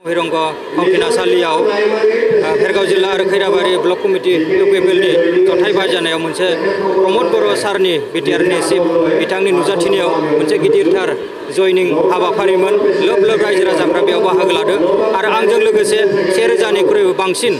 हिरंग फावथिनासालियाव भेरगाव जिल्ला आरो Khairabari block committee इउपिपिएलनि जथाय बायजानायाव मोनसे प्रमद बर' सारनि बिटिआरनि चिफ बिथांनि नुजाथिनायाव मोनसे गिदिरथार जयनिं हाबाफारिमोन। लोब लोब रायजो राजाफ्रा बेयाव बाहागो लादों आरो आंजों लोगोसे 1000निख्रुइबो बांसिन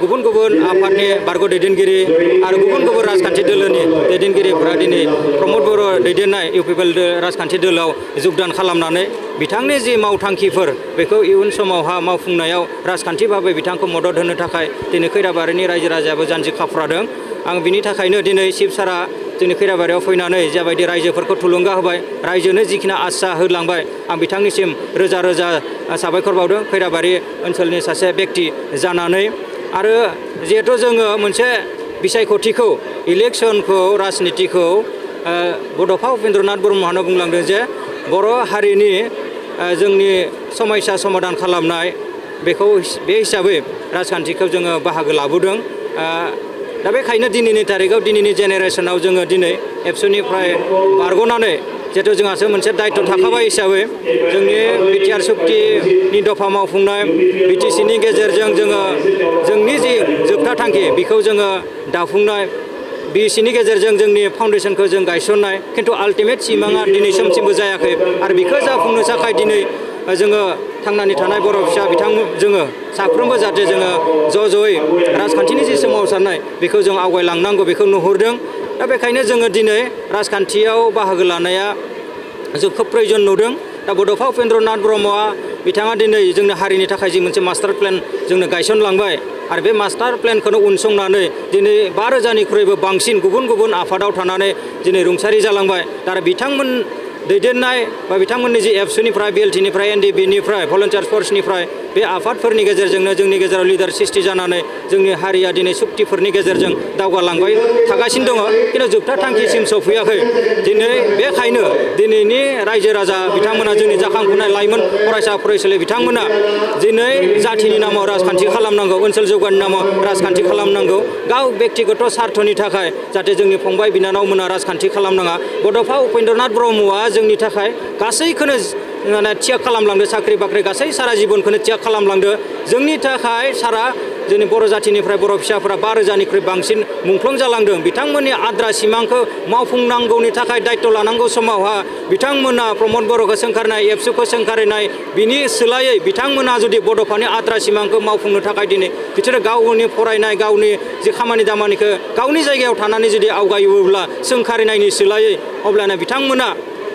गुबुन गुबुन आफादनि बारग' दैदेनगिरि आरो गुबुन गुबुन राजखान्थि दोलोनि दैदेनगिरिफोरा दिनै प्रमद बर' दैदेननाय इउपिपिएल राजखान्थि दोलोआव जगदान खालामनानै बिथांनि जि मावथांखिफोर बेखौ इयुन समावहा मावफुंनायाव राजखान्थि भाबै बिथांखौ मदद होनो थाखाय दिनै खैराबारिनि रायजो राजायाबो जानजि खाफ्रादों। आं बिनि थाखायनो दिनै चिफ सारा जोंनि खैराबारियाव फैनानै जाबायदि रायजोफोरखौ थुलुंगा होबाय, रायजोनो जिखिनि आसा होलांबाय, आं बिथांनिसिम रोजा रोजा साबायखर बावदों खैराबारि ओनसोलनि सासे बेक्ति जानानै। आरो जिहेथु जोङो मोनसे बिसायख'थिखौ इलेक्सनखौ राजनितिखौ बड'फा उपेन्द्रनाथ ब्रह्मआनो बुंलांदों जे बर' हारिनि जोंनि समस्या समाधान खालामनाय बेखौ बे हिसाबै राजखान्थिखौ जोङो बाहागो लाबोदों। दा बेखायनो दिनैनि तारिखआव दिनैनि जेनेरेसनाव जोङो दिनै एबसुनिफ्राय बारग'नानै जिहेतु जोंहासो मोनसे दायित्व थाखाबाय हिसाबै जोंनि बिटिआर सुक्तिनि दफा मावफुंनाय बिटिसिनि गेजेरजों जोङो जोंनि जि जोबथा थांखि बेखौ जोङो दाफुंनाय, बिसिनि गेजेरजों जोंनि फाउन्डेसनखौ जों गायसननाय, खिन्थु आल्टिमेट सिमाङा दिनै समसिमबो जायाखै आरो बेखौ जाफुंनो थाखाय दिनै जोङो थांनानै थानाय बर' फिसा बिथांमोन जोङो साफ्रोमबो जाहाथे जोङो ज' ज'यै राजखान्थिनि जि सोमावसारनाय बेखौ जों आवगायलांनांगौ बेखौ नुहुरदों। दा बेखायनो जोङो दिनै राजखान्थियाव बाहागो लानाया जों खोब प्रयजन नुदों। दा बड'फा उपेन्द्रनाथ ब्रह्मआ बिथाङा दिनै जोंनि हारिनि थाखाय जि मोनसे मास्टार प्लेन जोंनो गायसनलांबाय आरो बे मास्टार प्लेनखौनो उनसंनानै दिनै 5000निख्रुइबो बांसिन गुबुन गुबुन आफादाव थानानै दिनै रुंसारि जालांबाय। दा बिथांमोन दैदेननाय बा बिथांमोननि जि एबसुनिफ्राय बिएलटिनिफ्राय एनडिबिनिफ्राय भलन्टियार फर्सनिफ्राय बे आफादफोरनि गेजेरजोंनो जोंनि गेजेराव लिडार सृष्टि जानानै जोंनि हारिया दिनै सुक्तिफोरनि गेजेरजों दावगालांबाय थागासिनो दङ, खिन्थु जोबथा थांखिसिम सौफैयाखै। दिनै बेखायनो दिनैनि रायजो राजा बिथांमोना जोंनि जाखांफुनाय लाइमोन फरायसा फरायसुलि बिथांमोना दिनै जाथिनि नामाव राजखान्थि खालामनांगौ, ओनसोल जौगानायनि नामाव राजखान्थि खालामनांगौ, गाव बेक्तिगत सार्थनि थाखाय जाहाथे जोंनि फंबाय बिनानावमोना राजखान्थि खालामनाङा। बड'फा उपेन्द्रनाथ ब्रह्मआ जोंनि थाखाय गासैखौनो थियाग खालामलांदो, साख्रि बाख्रि गासै सारा जिबनखौनो थियाग खालामलांदो। जोंनि थाखाय सारा जोंनि बर' जाथिनिफ्राय बर' फिसाफोरा 5000निख्रुइ बांसिन मुंख्लं जालांदों। बिथांमोननि आद्रा सिमांखौ मावफुंनांगौनि थाखाय दायित्व लानांगौ समावहा बिथांमोना प्रमद बर'खौ सोंखारनाय, एबसुखौ सोंखारिनाय, बिनि सोलायै बिथांमोना जुदि बड'फानि आद्रा सिमांखौ मावफुंनो थाखाय दिनै बिसोरो गावनि फरायनाय गावनि जि खामानि दामानिखौ गावनि जायगायाव थानानै जुदि आवगायोब्ला सोंखारिनायनि सोलायै अब्लाना बिथांमोना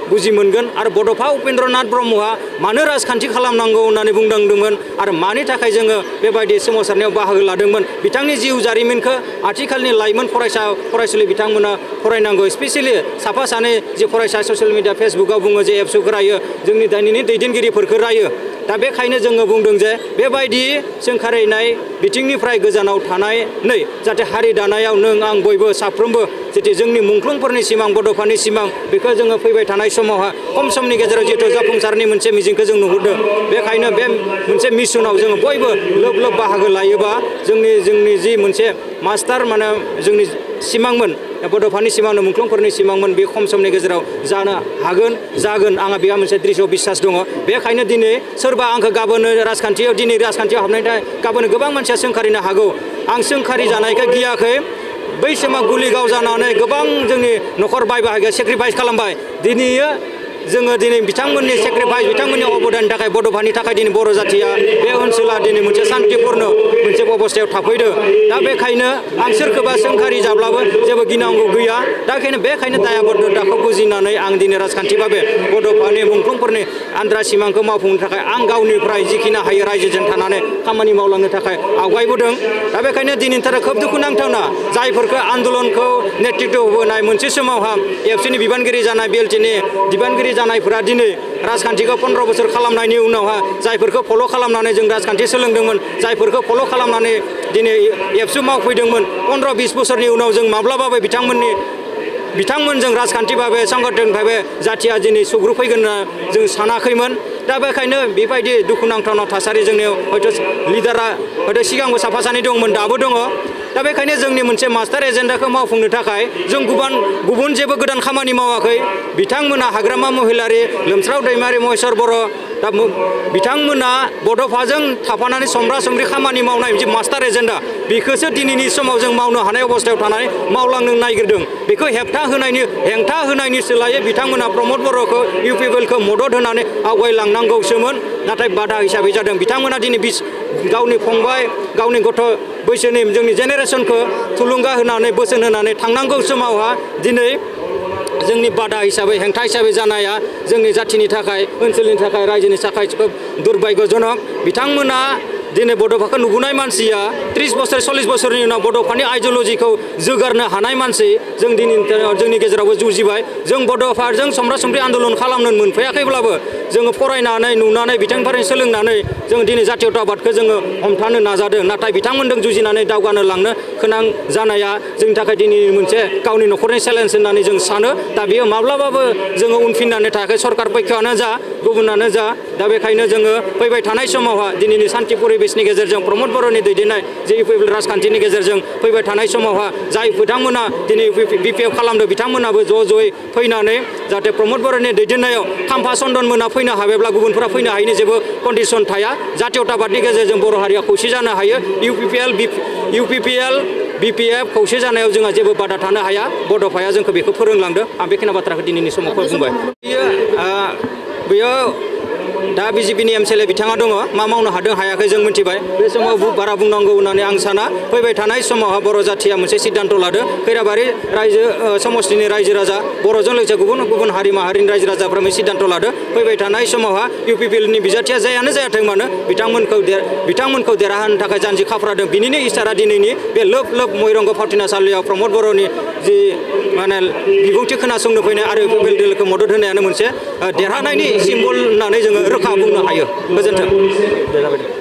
बुजि मोनगोन। आरो बड'फा उपेन्द्रनाथ ब्रह्मआ मानो राजखान्थि खालामनांगौ होननानै बुंदोंमोन आरो मानि थाखाय जोङो बेबायदि सोमावसारनायाव बाहागो लादोंमोन, बिथांनि जिउ जारिमिनखौ आथिखालनि लाइमोन फरायसा फरायसुलि बिथांमोना फरायनांगौ। स्पेसियेलि साफा सानै जि फरायसा ससियेल मिडिया फेसबुकआव बुङो जे एबसुखौ रायो, जोंनि दानिनि दैदेनगिरिफोरखौ रायो। दा बेखायनो जोङो बुंदों जे बेबायदि सोंखारिनाय बिथिंनिफ्राय गोजानाव थानानै जाहाथे हारि दानायाव नों आं बयबो साफ्रोमबो जेरै जोंनि मुंख्लंफोरनि सिमां बड'फानि सिमां बेखौ जोङो फैबाय थानाय समावहा खम समनि गेजेराव जिहेतु जाफुंसारनि मोनसे मिजिंखौ जों नुहुरदों। बेखायनो बे मोनसे मिसनाव जोङो बयबो लोब लोब बाहागो लायोबा जोंनि जि मोनसे मास्टार जोंनि सिमांमोन बड'फानि सिमांनो मुंख्लंफोरनि सिमांमोन बे खम समनि गेजेराव जानो हागोन, जागोन, आंहा बेहा मोनसे दृढ़ बिसास दङ। बेखायनो दिनै सोरबा आंखौ गाबोनो दिनै राजखान्थियाव हाबनायनि गाबोनो गोबां मानसिया सोंखारिनो हागौ। आं सोंखारि जानायखौ गियाखै। बै समाव गुलि गावजानानै गोबां जोंनि न'खर बाय बाहागिया सेक्रिफाइस खालामबाय। जोङो दिनै बिथांमोननि सेक्रिफाइस, बिथांमोननि अबदाननि थाखाय बड'फानि थाखाय दिनै बर' जाथिया बे ओनसोला दिनै मोनसे सान्तिपुर्ण मोनसे अबस्थायाव थाफैदो। दा बेखायनो आं सोरखौबा सोंखारि जाब्लाबो जेबो गिनांगौ गैया। दा बेखायनो दायाबद्धताखौ बुजिनानै आं दिनै राजखान्थि भाबै बड'फानि मुंख्लंफोरनि आद्रा सिमांखौ मावफुंनो थाखाय आं गावनिफ्राय जिखिनि हायो रायजोजों थानानै खामानि मावलांनो थाखाय आवगायबोदों। दा बेखायनो दिनैनि थाखाय खोब दुखुनांथावना जायफोरखौ आन्दलनखौ नेतृत्व होबोनाय मोनसे समावहा एबसुनि बिबानगिरि जानाय बिएलटिनि बिबानगिरि जानायफोरा दिनै राजखान्थिखौ 15 बोसोर खालामनायनि उनावहा जायफोरखौ फल' खालामनानै जों राजखान्थि सोलोंदोंमोन, जायफोरखौ फल' खालामनानै दिनै एबसु मावफैदोंमोन, 15-20 बोसोरनि उनाव जों माब्लाबाबो बिथांमोनजों राजखान्थि भाबै संगठन भाबै जाथिया दिनै सुग्रुफैगोन होनना जों सानाखैमोन। दा बेखायनो बेबायदि दुखुनांथाव थासारि जोंनियाव हयथ' लिडारा हयथ' सिगांबो साफा सानै दंमोन, दाबो दङ। दा बेखायनो जोंनि मोनसे मास्टार एजेन्डाखौ मावफुंनो थाखाय जों गुबुन जेबो गोदान खामानि मावाखै। बिथांमोना हाग्रामा महिलारि, लोमस्राव दैमारि, महेश्वर बर' दा बिथांमोना बड'फाजों थाफानानै समब्रा समब्रि खामानि मावनाय मोनसे मास्टार एजेन्डा बेखौसो दिनैनि समाव जों मावनो हानाय अबस्थायाव थानानै मावलांनो नागिरदों। बेखौ हेंथा होनायनि सोलायै बिथांमोना प्रमद बर'खौ इउपिपिएलखौ मदद होनानै आवगायलांनांगौसोमोन, नाथाय बादा हिसाबै जादों। बिथांमोना दिनै गावनि फंबाय गावनि गथ' बैसोनि जोंनि जेनेरेसनखौ थुलुंगा होनानै बोसोन होनानै थांनांगौ समावहा दिनै जोंनि बादा हिसाबै हेंथा हिसाबै जानाया जोंनि जाथिनि थाखाय ओनसोलनि थाखाय रायजोनि थाखाय खोब दुर्भाग्यजनक। बिथांमोना दिनै बड'फाखौ नुबोनाय मानसिया 30 बोसोर 40 बोसोरनि उनाव बड'फानि आइडिय'लजिखौ जोगारनो हानाय मानसि जों दिनै जोंनि गेजेरावबो जुजिबाय। जों बड'फाजों समब्रा समब्रि आन्दलन खालामनो मोनफैयाखैब्लाबो जोङो फरायनानै नुनानै बिथांनिफ्राय सोलोंनानै जों दिनै जातीयताबादखौ जोङो हमथानो नाजादों। नाथाय बिथांमोनजों जुजिनानै दावगानो लांनो गोनां जानाया जोंनि थाखाय दिनै मोनसे गावनि न'खरनि चेलेन्ज होननानै जों सानो। दा बेयो माब्लाबाबो जोङो उनफिननानै थायाखै, सरकार पक्षआनो जा गुबुनानो जा। दा बेखायनो जोङो फैबाय थानाय समावहा दिनैनि सान्थि परिबेसनि गेजेरजों प्रमद बर'नि दैदेननाय जे इउपिपिएल राजखान्थिनि गेजेरजों फैबाय थानाय समावहा जाय बिथांमोना दिनै बिपिएफ खालामदों बिथांमोनाबो ज'-ज'यै फैनानै जाहाथे प्रमद बर'नि दैदेननायाव खाम्फा चन्दन मोना फैनो हायोब्ला गुबुनफोरा फैनो हायैनि जेबो कन्डिसन थाया। जातीयताबादनि गेजेरजों बर' हारिया खौसे जानो हायो। इउपिपिएल बिपिएफ खौसे जानायाव जोंहा जेबो बादा थानो हाया। बड'फाया जोंखौ बेखौ फोरोंलांदों। आं बेखिनि बाथ्राखौ दिनैनि समाव बुंबाय। बेयो दा बिजेपिनि एमएलए बिथाङा दङ, मा मावनो हादों हायाखै जों मिथिबाय। बे समाव बारा बुंनांगौ होननानै आं साना। फैबाय थानाय समावहा बर' जाथिया मोनसे सिद्धान्त लादों। खैराबारि रायजो समष्टिनि रायजो राजा बर'जों लोगोसे गुबुन गुबुन हारि माहारिनि रायजो राजाफ्रा मोनसे सिद्धान्त लादों। फैबाय थानाय समावहा इउपिपिएलनि बिजाथिया जायानो जायाथों मानो बिथांमोनखौ देरहाहोनो थाखाय जानजि खाफ्रादों। बिनिनो इसारा दिनैनि बे लोब लोब मयरंग फावथिनासालियाव प्रमद बर'नि जि माने बिबुंथि खोनासंनो फैनाय आरो इउपिपिएलखौ मदद होनायानो मोनसे देरहानायनि सिम्बल होननानै जोङो रोखा बुंनो हायो। गोजोन्थों।